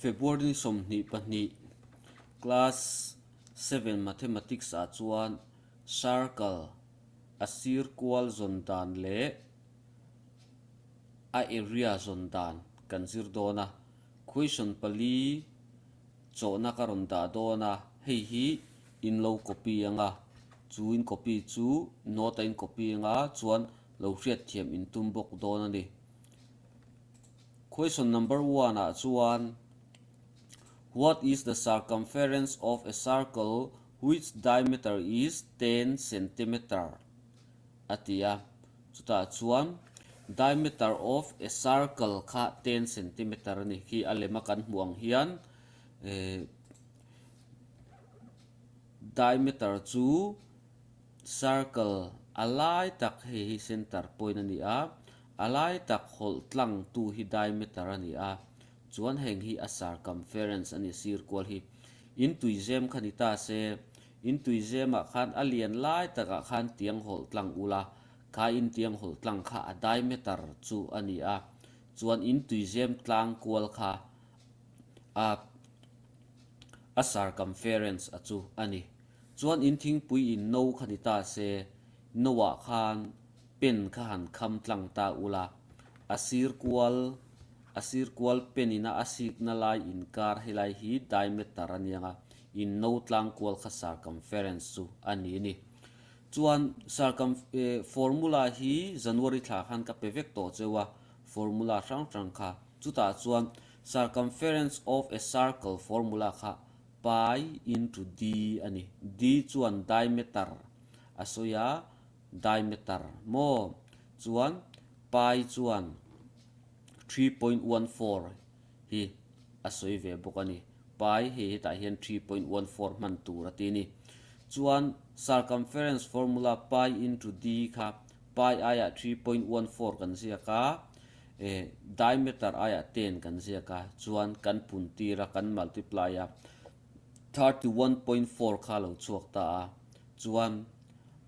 February ni 22 class 7 mathematics ah chuan circle a sir kual zawn dan leh a area zawn dan kan zir dawn a, question pali chawhna ka rawn dah dawn a, hei hi in lo copy anga chu in copy chu note a in copy anga chuan lo hriatthiam in tum bawk dawn a ni. Question number one ah chuan What is the circumference of a circle which diameter is 10 centimeter? a ti a, chutah chuan diameter of a circle kha 10 centimeter a ni khi a lem a kan hmuh ang hian eh diameter chu circle a lai tak hei hi center point a ni a, a lai tak hawlh tlang tu hi diameter a ni a, chuan heng hi a circumference a ni sir kual hi in tuizem kha ni ta se In tuizemah khan a lian lai takah khan tiang hawlh tlang ula, kha in tiang hawlh tlang kha a diameter chu a ni a, chuan in tuizem tlang kual kha a a circumference a chu a ni. Chuan in thingpui in no kha ni ta se, no ah khan pen kha han kham tlang ta ula, a sir kual a sir kual pen ina a sikna lai inkar helai hi diameter a niang a, In no tlang kual kha circumference chu a ni a ni. Chuan circum formula hi January thla khan ka pe vek tawh cheu a, formula hrang hrang kha. Chutah chuan circumference of a circle formula kha pi into d a ni. D chuan diameter a sawi a, diameter maw? Chuan pi chuan 3.14 hi a sawi ve bawk a ni. Pi hei hetah hian 3.14 hman tur a ti a ni. Chuan circumference formula pi into d kha pi aiah 3.14 kan ziak a, eh diameter aiah 10 kan ziak a, chuan kan pun tir a, kan multiply a, 31.4 kha a lo chhuak ta a. Chuan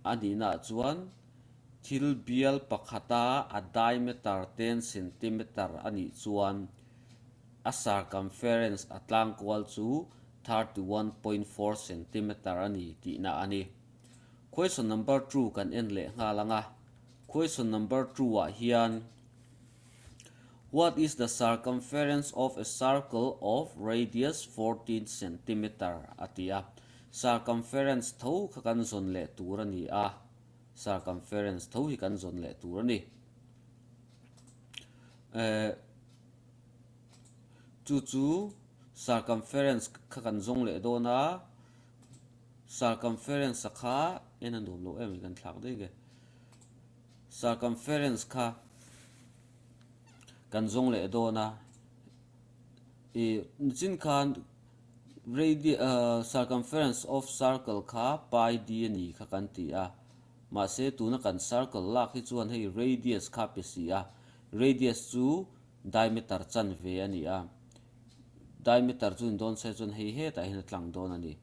a nihnaah chuan thil bial pakhata a diameter 10 centimeter a nih chuan A circumference a tlang kual chu 31.4 centimeter a ni tihna a ni. Question number two kan en leh nghal ang a. Question number two ah hian What is the circumference of a circle of radius 14 centimeter a ti a. Circumference tho kha kan zawn leh tur a ni a. Circumference tho hi kan zawn leh tur a ni. Eh. Chu chu circumference kha kan zawng leh dawn a, circumference a kha en a nuam lo em kan thlak daih nge, circumference kha kan zawng leh dawn a, ih nichin khan radius ah circumference of circle kha pi d a ni kha kan ti a, mahse tuna kan circle lak hi chuan hei radius kha a pe si a, radius chu. Diameter chanve a ni a, diameter chu ni dawn se chuan hei hetah hian a tlang dawn a ni.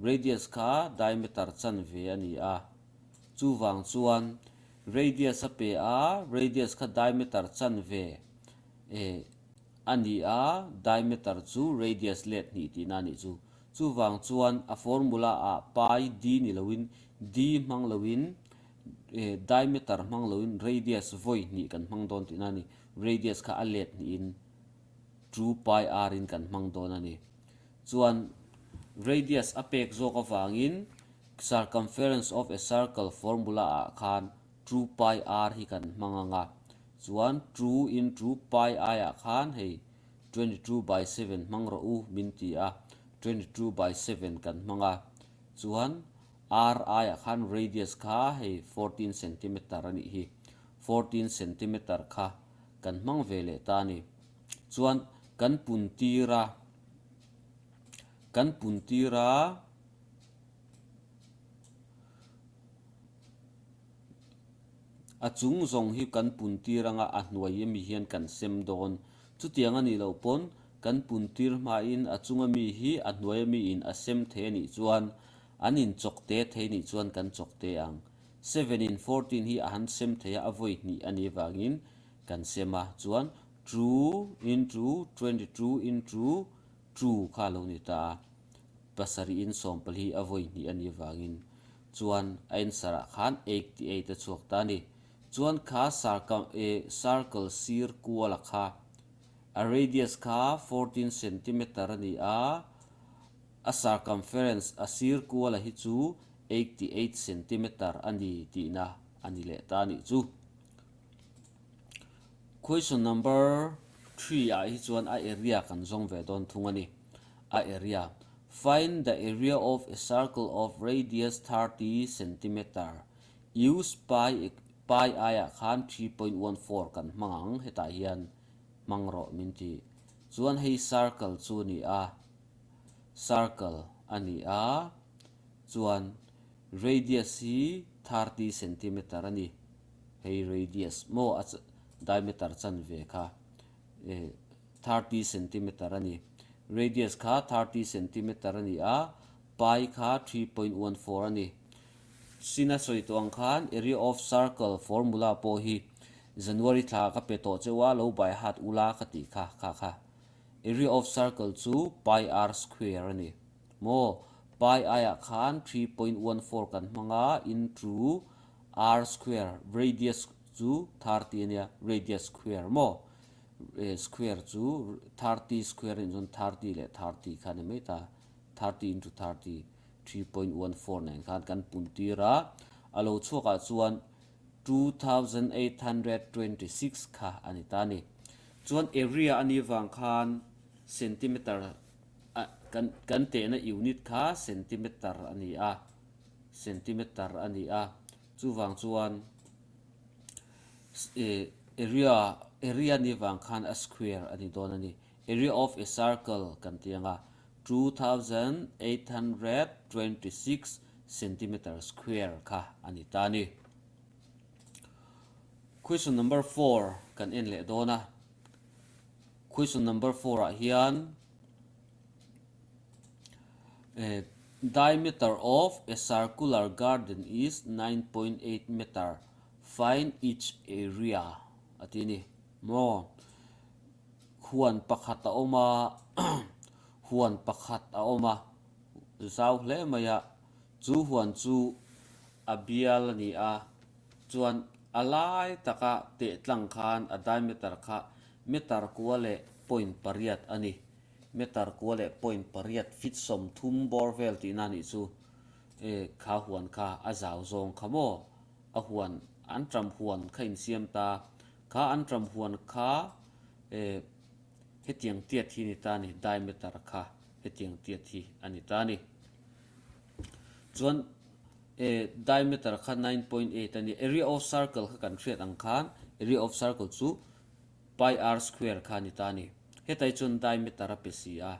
Radius kha diameter chanve a ni a, chuvang chuan radius a pe a, radius kha diameter chanve eh a ni a, diameter chu radius let hnih tihna a nih chu. Chuvang chuan a formula ah pi d ni loin d hmang loin eh diameter hmang loin radius vawi hnih kan hmang dawn tihna a ni. Radius kha a let hnihin two pi r in kan hmang dawn a ni. Chuan radius a pek zawk avangin circumference of a circle formula ah khan two pi r hi kan hmang ang a. Chuan two into pi aiah khan hei 22 by 7 hmang rawh u min ti a, 22 by 7 kan hmang a. Chuan r aiah khan radius kha hei 14 centimeter a nih hi. 14 centimeter kha kan hmang ve leh ta a ni. Chuan kan pun tir a, kan pun tir a, a chung zawng hi kan pun tir anga a hnuai ami hian kan sem dawn. Chutiang a nih loh pawn kan pun tir hmain a chunga mi hi a hnuai ami in a sem thei a nih chuan an inchawk te thei nih chuan kan chawk te ang. Seven in 14 hi a han sem thei a, a vawi hnih a nih vangin kan sem a, chuan two into 22 into Two kha a lo ni ta a, pasarihin sawmpali a vawi hnih a nih avangin chuan a answer ah khan 88 a chhuak ta a ni. Chuan kha circle sir kuala kha a radius kha 14 centimeter a ni a, a circumference a sir kuala hi chu 88 centimeter a ni tihna a ni leh ta a nih chu. Question number 3 ah hi chuan a area kan zawng ve dawn thung a ni. A area. Find the area of a circle of radius 30 centimeter. Use pi pi aiah khan 3.14 kan hmang ang hetah hian hmang rawh min ti. Chuan hei circle chu a ni a, circle a ni a, chuan radius hi 30 centimeter a ni. Hei radius maw a diameter chanve kha 30 centimeter a ni. Radius kha 30 centimeter a ni a, pi kha 3.14 a ni. Sin a sawi tawh ang khan area of circle formula pawh hi January thla ka pe tawh cheu a, lo by heart ula ka tih kha kha kha. Area of circle chu pi r square a ni. Maw pi aiah khan 3.14 kan hmang a into r square radius chu 30 a nia radius square maw square chu 30 square a nih chuan 30 leh 30 kha a ni mai ta 30 into 30 3.14 nen khan kan pun tir a a lo chhuak ah chuan 2826 kha a ni ta a ni chuan area a nih vang khan centimeter a kan kan tehna unit kha centimeter a ni a centimeter a ni a chuvang chuan eh area area ni vang khan a square a ni dawn a ni area of a circle kan tih ang a 2826 centimeter square kha a ni ta a ni. Question number 4 kan en leh dawn a. Question number 4 ah hian eh, diameter of a circular garden is 9.8 meter. Find each area a ti a ni. Maw? Huan pakhat a awm a, huan pakhat a awm a, zau hle mai a, chu huan chu a bial a ni a, chuan a lai taka teh tlang khan a diameter kha meter kua leh point pariat a ni, meter kua leh point pariat feet 30 bawr vel tihna a nih chu, e kha huan kha a zau zawng kha maw a huan an ṭam huan kha insiam ta. Kha an ṭam huan kha eh hetiang tiat hi a ni ta a ni, diameter kha hetiang tiat hi a ni ta a ni. Chuan eh diameter kha 9.8 a ni. Area of circle kha kan hriat ang khan area of circle chu pi r square kha a ni ta a ni. Hetai chuan diameter a pe si a,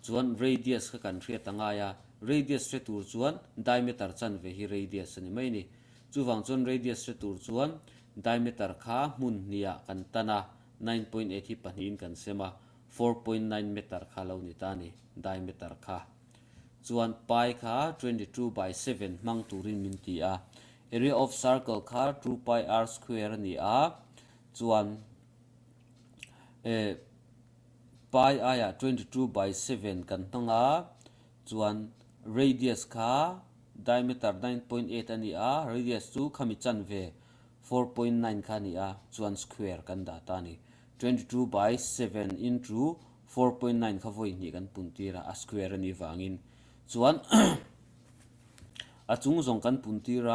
chuan radius kha kan hriat a ngai a, radius hre tur chuan diameter chanve hi radius a ni mai a ni. Chuvang chuan radius hre tur chuan diameter kha hmun hniah kan tan a, 9.8 hi pahnihin kan sem a, 4.9 meter kha lo ni ta a ni, diameter kha. Chuan pi kha 22 by 7 hmang turin min ti a, area of circle kha 2 pi r square a ni a, chuan eh pi aiah 22 by 7 kan hmang a, chuan radius kha Diameter 9.8 a ni a, radius chu khami chanve 4.9 kha a ni a, chuan square kan dah ta a ni. 22 by 7 into 4.9 kha vawi hnih kan pun tir a, a square a nih vangin. Chuan a chung zawng kan pun tir a,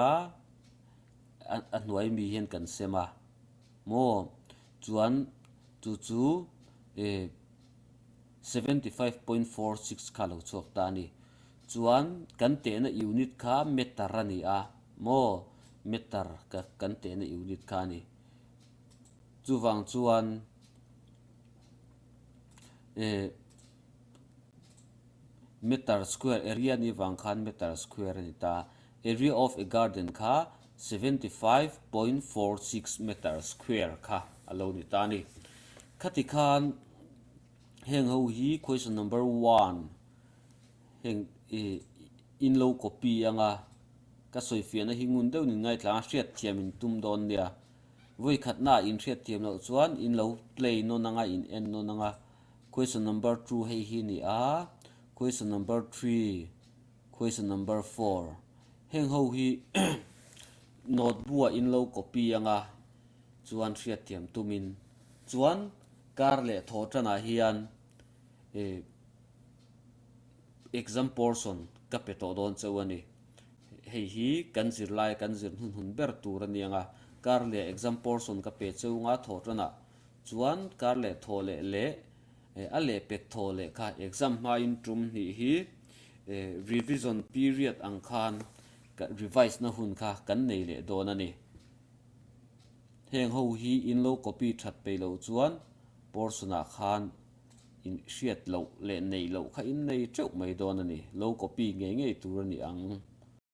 a hnuai mi hian kan sem a maw? Chuan chu chu eh 75.46 kha a lo chhuak ta a ni. Chuan kan tehna unit kha meter a ni a maw? Meter ka kan tehna unit kha a ni. Chuvang chuan eh meter square area ni vang khan meter square a ni ta. Area of a garden kha 75.46 meter square kha a lo ni ta a ni. Khati khan heng ho hi question number one. Heng i in lo copy anga ka sawi fiahna hi ngun deuhin in ngaithla a, hriatthiam in tum dawn nia. Vawi khatnaah in hriatthiam loh chuan in lo play nawn anga in en nawn anga. Question number 2 hei hi ni a, question number 3, question number 4. Heng ho hi note bu ah in lo copy anga chuan hriatthiam tumin chuan kar leh thaw tanah hian eh exam portion ka pe tawh dawn chauh a ni. Hei hi kan zirlai kan zir hnunhun ber tur a niang a, kar leh exam portion ka pe cheu nga thawh tanah chuan kar leh thaw leh leh a leh pek thaw leh kha exam hmain tum hnih hi revision period ang khan revise na hun kha kan nei leh dawn a ni. Heng ho hi in lo copy that peih loh chuan portion ah khan in hriat loh leh neih loh kha in nei teuh mai dawn a ni. Lo copy ngei ngei tur a ni ang.